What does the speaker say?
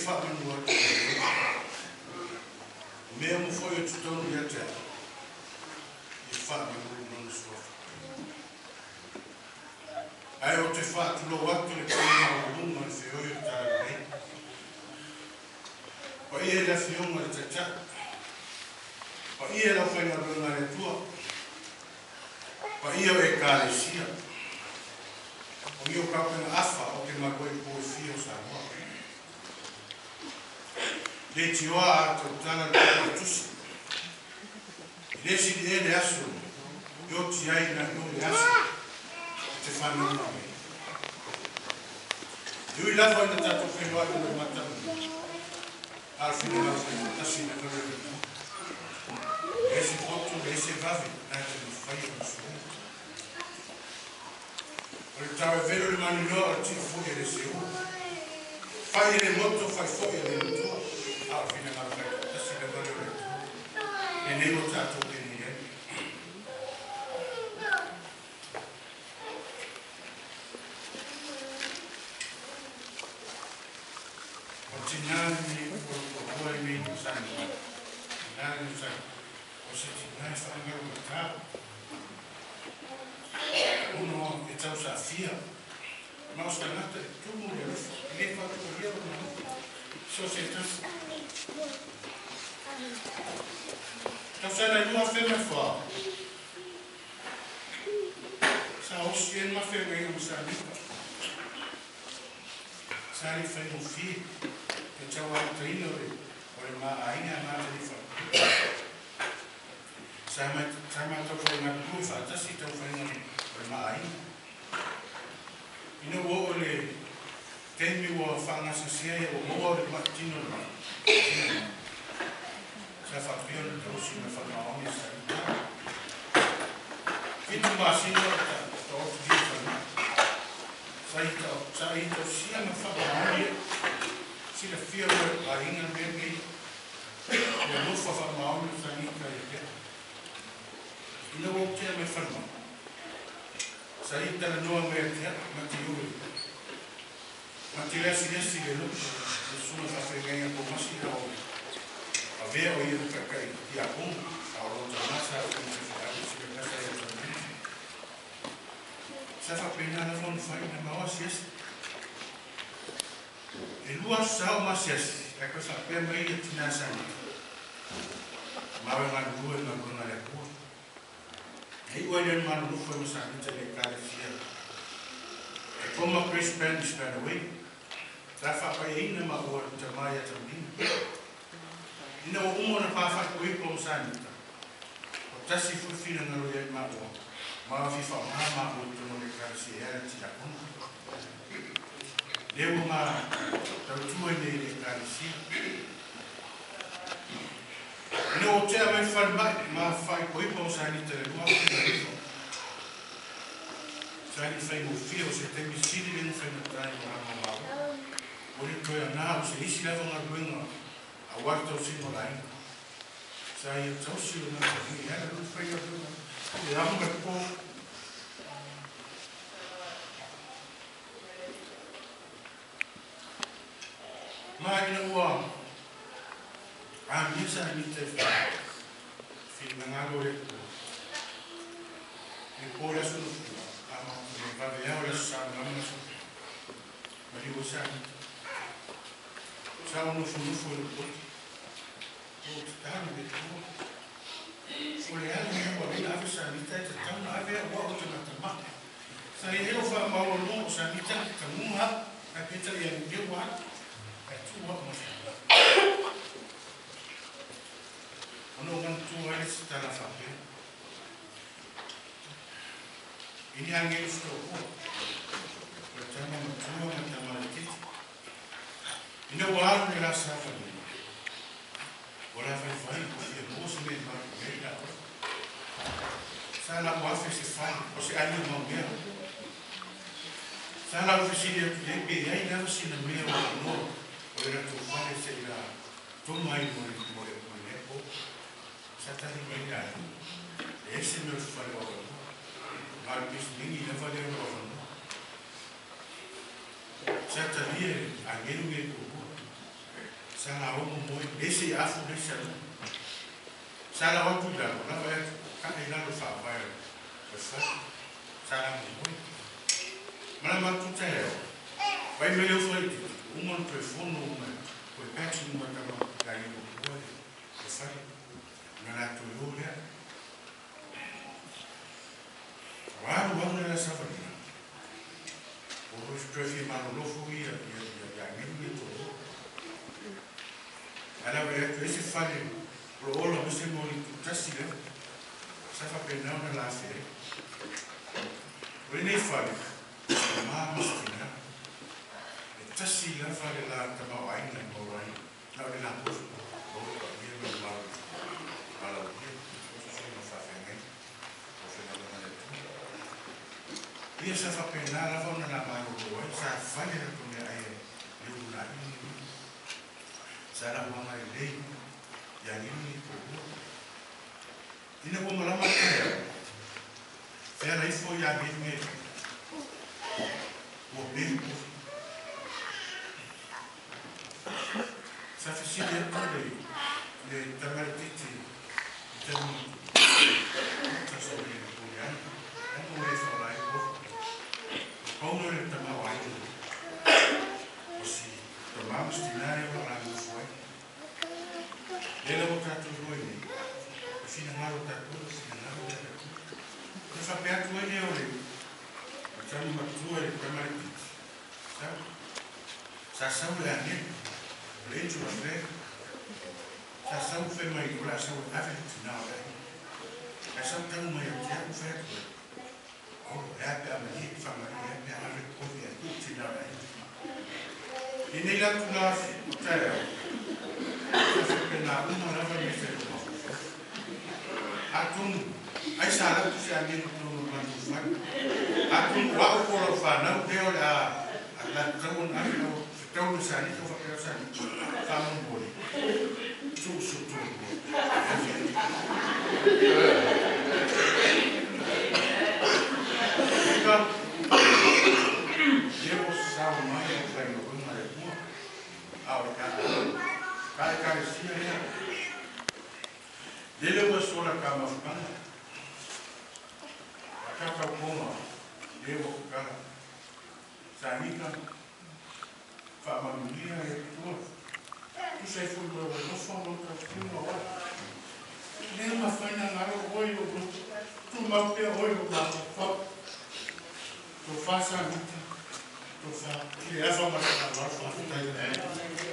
Faamanu atu mea mo foi o tutonu ia te au e faamanu lona suafa. Ae o te faatulou atu le paia maualuga le feoi o le talalelei. Paia i le afioga i le Taitai. Paia i le aufaigaluega a le Atua. Paia o Ekalesia. O ni o kaupaga afa o te malu ai i po e fia o Samoa. Le tioa a tautala le papa tusi. I le sili ea le aso e oti ai nai lo le aso e te whanau mai. E ui lava ina tatou feiloai ma le matamua. A o le finagalo faitasi i le vave o le Atua. E ese poto, e ese vave, na te mafai ona suia. O le tau e velo le maninoa o le tia foi e le seua. Fai e le moto, fai foi e le matua. A o le finagalo faitasi i le vave o le Atua. Lenei ua tatou penei ai. O tina lenei o le toalua lenei o Samoa. Tina lenei o Samoa. O se tina e faagalugatā. Ono e tausaafia. Ma o se tagata e tumu le alofa. E le faatualia lona alofa. So se tasi. Tausaga e 2004. Sa osi ai le mafeagaiga ma Sanita. Sa le faigofie le tauaotaina o le ma aiga a Matanifa. Sa matou faigalulue faatasi i taufaiga o le ma aiga. Ina ua oo i le taimi ua faagasegasea ia ua maua le maitino o le tina, sa faapea ona tausi ma le faamaoni e Sanita. 7 masina o taoto lia i falemai. Sa ia tausia ma faamaoni ia. Silafia loa e le aiga le mea lenei. Ua alofa faamaoni o Sanita ia te au. Ina ua ou tea mai falemai, sa ia talanoa mai ia te au, ma te o e ma te le asiasi i le lotu, le susuga faafeagaiga Tomasi la o avea o ia ma taitai tiakono, a o lona tama sa fai feau i sila gasa ia Tomasi. Sa faapena lava ona fai ina ma o asiasi. E 2 aso sa o ma asiasi, ae toe faapea mai ia tina Sanita, ma o e galulue i galuega a le Atua. E iu ai lea le malolofa i Masanita i le Ekalesia e Toma Grace Band i Spanaway, sa faapaiaina maua le tama ia Taulima. Ina ua uma ona pafaikoipo o Masanita, ua tasi foi le finagalo iai maua, ma fia faaaoga maua i totonu o le Ekalesia e ala i tiakono. Lea ua ma tautua ai nei i le Ekalesia. Ina ua tea mai le falemai ma faaipoipo o Sanita i le 2009, sa le faigofie o se taimi sili le na faigata i lona maumau. Ua le toe ana o se isi lava galuega aua le tausiga o le aiga. Sa ia tausi lona atalii e ala lona faigaluega i le ao ma le po. Ma ina ua amia Sanita i finagalo o le Atua, i le po o le aso Gafua, a le vaveao o le aso Sa malama le aso Gafua, maliu ai Sanita. Sa ou nofonofo i lou poto, ou tatalo i le Atua. O le a le mea ua alai na ave Sanita e tatau na ave au au o tagata maʻa. Sa i ai lou faamaualaloga o Sanita na taguga au, ae peitai ane lea ua alu, ae tuu au ma Sanita. Ona ou manatua ai le se tala faapea, I ni agelu fitoua, o le tama matua ma le tama laitiiti. Ina ua alu le la savali, ua la vaivai ua fia maua se mea e malu ai la oe. Sa lau afe se fale, o se aiga mau mea. Sa lau fesili atu i ai pe i ai lava sina mea o avanoa o le latou fale se i la toma ai mo le mo le mo lenei po. Sa tali mai le aiga, e ese mea o le fale o avanoa. Ma o le pisinini lava lea o lo o avanoa. Sa talia e agelu nei toalua. Sa la o mo le se afu le se sa la o tu la la va ka e la lo fa va fa sa la mo ma la ma tu te vai me le foi o mon telefono ma ko pati mo ta ma ka i mo ko le fa na la tu lo le wa wa na la sa fa ni o ro fi ma lo fu ia ia ia ni ni to ala ve ese fale lo olo mo se mo tasi le sa fa pena na la fe o nei fale ma mastina e tasi la fale la tama ai na mo rai la le la po o ni lo ma ala o ni so no fa fe ne o fe na na le ia sa fa pena la fa na la ma lo o sa fale la to ne ai le una ni sa la wa mai le ya ni ni ko ina ko malama ka fe la ifo ya ni ni o be sa fe si le le tamarititi tamo ta so le ko ya na mo le fa la ko ko no le tamawa ai o si tomamos tinare o la foi le lo tatu foi ni fina ngalo tatu fina ngalo tatu te fa pe atu ele ole tamo matua le tamarititi sa sa sa le ane le tu fe sa sa fe mai la sa ave tinare e sa tamo mai ti fe o e pe a me fa mai e pe ave ko ti tinare e nei la tu la terra sa fe na uma la va me fe atun ai sa la tu se ane no no tu fa atun wa ko lo fa na de o la la tau na no tau no sa ni to fa pe sa ni fa mo boli tu su tu ka llevo sa mai o fa no ma le tu a o ka ka ka si ya dele wa sola ka ma fa ka ka koma llevo ka sa ni ka fa ma ni ya tu tu sai fu lo no fa mo ka fu no wa le ma fa na na ro oi o tu ma pe oi o ma fa tu fa sa ni tu fa ki e fa ma sa la fa ta